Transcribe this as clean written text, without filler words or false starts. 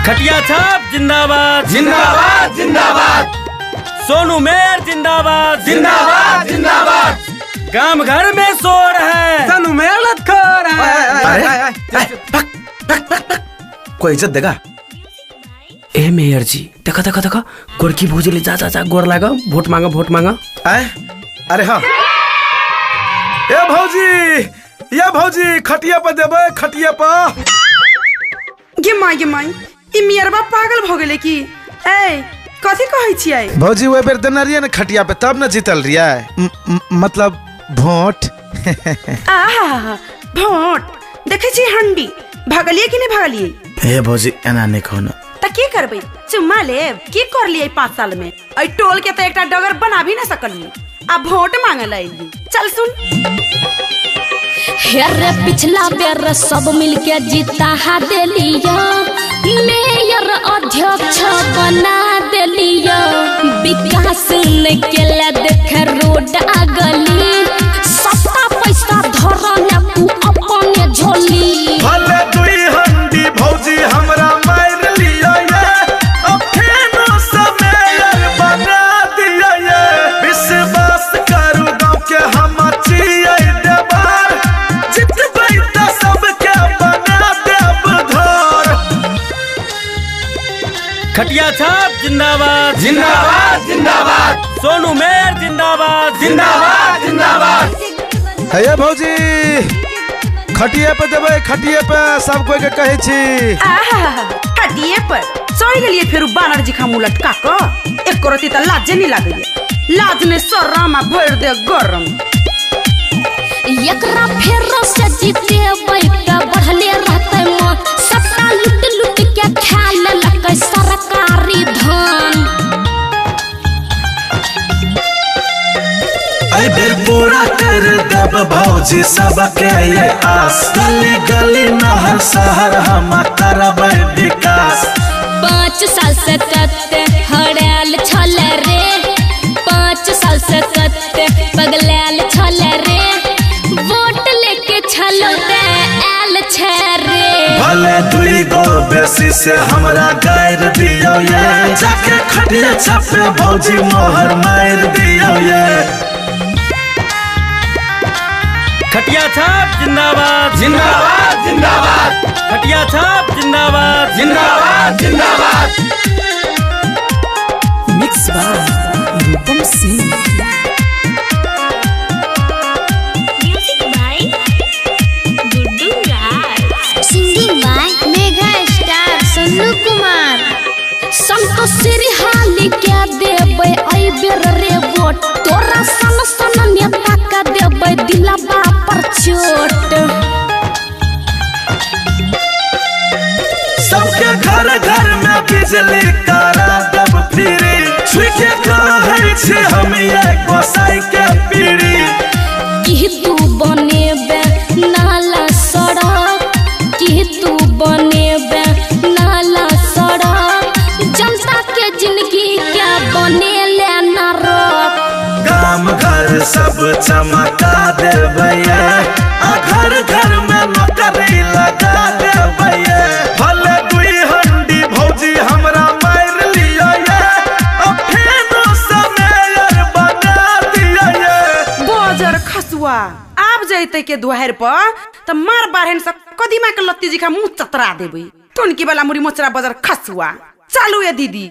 खटिया छाप जिंदाबाद जिंदाबाद जिंदाबाद। सोनू मेयर जिंदाबाद जिंदाबाद जिंदाबाद। गांव घर में शोर है, सोनू मेयर लतखोर है। कोई इज्जत देगा? ए मेयर जी देखा देखा देखा गोरकी भोजली जा जा जा गोर लागा, वोट मांगा वोट मांगा। अरे हाँ ए भौजी, ये भौजी खटिया पर देबै, खटिया पर। गे माई गे माई, ई मियरबा पागल भ गेलै की? ए कथी कहै छियै भौजी? ओहि बेर देने रहियै ने खटिया पे, तब न जीतल रहियै, मतलब वोट। आहा वोट देखै छी हंडी भगलियै कि नहीं भगलियै? हे भौजी एना नहीं कहू न। त की करबै, चुम्मा लेब? की करलियै 5 साल में? एहि टोल के त एकटा डगर बना भी न सकलियै, आ वोट मांगे ला अइली। चल सुन हेरे पिछला बेर सब मिलके जीता देलिया, मेयर अध्यक्ष बना देलिया। विकास नहीं केला देख रोड आ गली, सस्ता पैसा धरने तू अपने झोली। भले दुई हंडी भौजी हमरा मार लिया ये, अब फेनो से मेयर बना दिया ये। विश्वास करू गाँव के हम चियै देबार, जितबै त सबके बना देब घर। खटिया छाप जिंदाबाद जिंदाबाद जिंदाबाद। सोनू मेयर जिंदाबाद जिंदाबाद जिंदाबाद। हे भौजी खटिया पे देबै, खटिया पे, सब कोई के कहै छी। आहा खटिए पर चढ़ गेलियै फेरू बानर जी खा मुँह लटका क, एको रत्ती त लाजे नहीं लागैया, लाज ने शरम आ भरि दे गरम। एकरा फेर से जीतेबै त बढ़ले रहतै मन, सबटा लुट लुट के खा लेलकै सरकारी धन। एहि बेर पूरा कर देब भौजी सबके ये आस, गली गली नहर शहर हम करबै विकास। 5 साल से कते हड़ाल छल रे, 5 साल से कते पगलाल छल रे, वोट लेके छलो ते आयल छे रे। भले दुई गो बेसी से हमरा गायर दियो ये, जाके खटिया छापे भौजी मोहर मार दियो ये। खटिया छाप जिंदाबाद जिंदाबाद जिंदाबाद। खटिया छाप जिंदाबाद जिंदाबाद जिंदाबाद। Mix by Rupam Singh. Music by Guddu Raj, singing by mega star Sonu Kumar. Santosh Shrihali के देबै एहि बेर रे वोट, तोरा सन सन नेता के देबै दिलबा पर चोट। सबके घर घर में बिजली करा देब फ्री, छुई कहै छी हम ये गोसाई के पीढ़ी। की तू बनेबे नाला सड़क, की तू बनेबे नाला सड़क, जनता के जिंदगी के बनेले नरक। गाम घर सब चमका देबै, आ घर घर में नौकरी लगा देबै। भले दुई हंडी भौजी हमरा मार लिया ये, अब फेनो से मेयर बना दिया ये। बजर खसुआ आब जैते के दुहार पर त मार बारहन से कदीमा के लत्ती जी खा मुंह चतरा देबै। टोनकी वाला मुड़ी मोचरा बजर खसुआ। चालू ये दीदी।